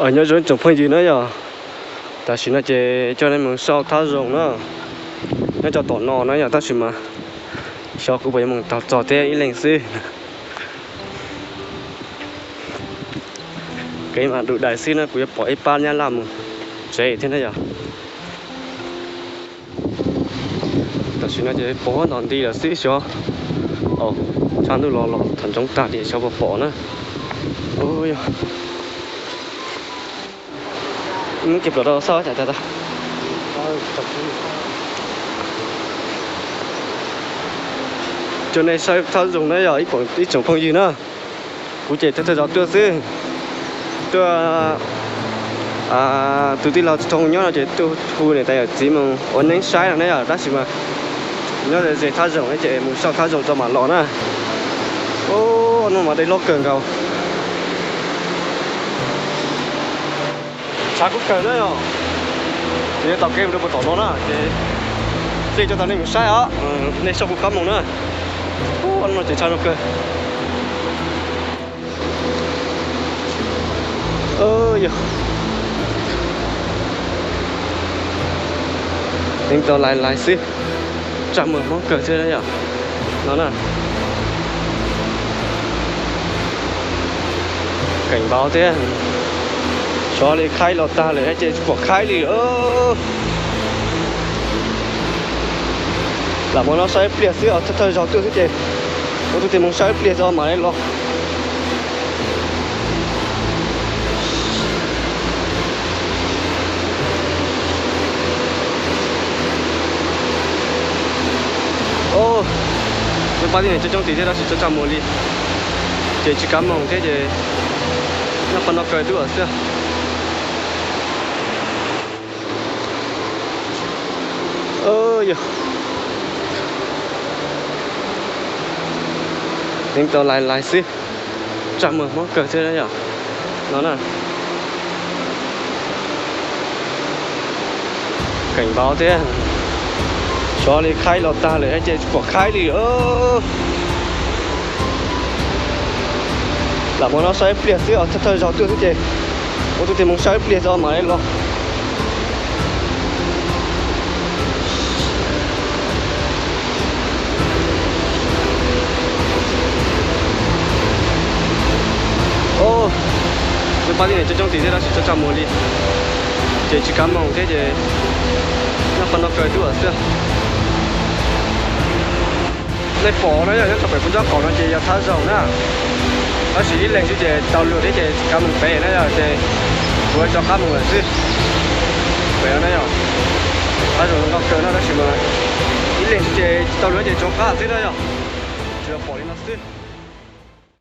Nyob zoo ib tsoom phooj ywg na yom, tam sim no ces coj nej mus saib thab zoov na, nyob rau tom no na yom, tab sis mas xyov kuv puas yuav mus tau txog thiab, ib leeg xwb. Kev mas dum dais xwb na, kuv yuav pom ib pab nyab laj mus tsev thiab na yom. Tam sim no ces pom ntom nti lawm xwb xyov. Tshav ntuj los los thaum ntsoov tag tias xyov puas pom na. Muab kiag plam rau sab cas tas. Coj nej saib thab zoov na yom, ib tsoom phooj ywg na. Kuv ces thawj thawj zaus tuaj xwb, tuaj, tus tij laug Txoov nyob no ces tuaj hu niam tais yawm txiv mus ua neeb saib no ne yom, tab sis mas nyob ze ze thab zoov ne ces mus saib thab zoov tso mam los na. Ub, no mas dej hlob kawg nkaus. Tshav kub kawg na yom. Ces yuav taug kev mus rau puag tom no na ces tij coj tau nej mus saib os, nej saib kuv qab mus na. Ub, no ces tshav no kawg. Yog teev tau lais lais xwb, tsaj muag hmoob kawg thiab yom no na. Keem npav thiab, xyov li khaib los tag lawm ces tsis pom khaib li. Lam mus no saib ib pliag xwb os, thawj thawj zaug tuaj xwb ces ua tus tis mus saib ib pliag tso mam li los. Pab tib neeg coob coob tid thiab tab sis tso tsaj muag li ces tsis kav moos thiab ces nyob qhov no kawg dua xwb. Yog teev tau lais lais xwb, tsaj muag hmoob kawg thiab yom no na. Keem npav thiab, xyov li khaib los tag lawm ces tsis pom khaib li. Lam mus no saib ib pliag xwb os, thawj thawj zaug tuaj xwb ces ua tus tis mus saib ib pliag tso mam li los. Pab tib neeg coob coob tid thiab tab sis tso tsaj muag li ces tsis kav moos thiab ces nyob qhov no kawg dua xwb. Nej pom na yog nyob rau pem kuv nraub qaum no ces yog thab zoov na, tab sis ib leeg xwb ces tsis tau luag thiab ces tsis kav moos pem na yog ces kuv tso qab moos lawm xwb. Pem no na yog thab zoov zoo nkauj kawg na tab sis mas ib leeg xwb ces tsis tau luag ces tso qab xwb na yog tsis pom li no xwb.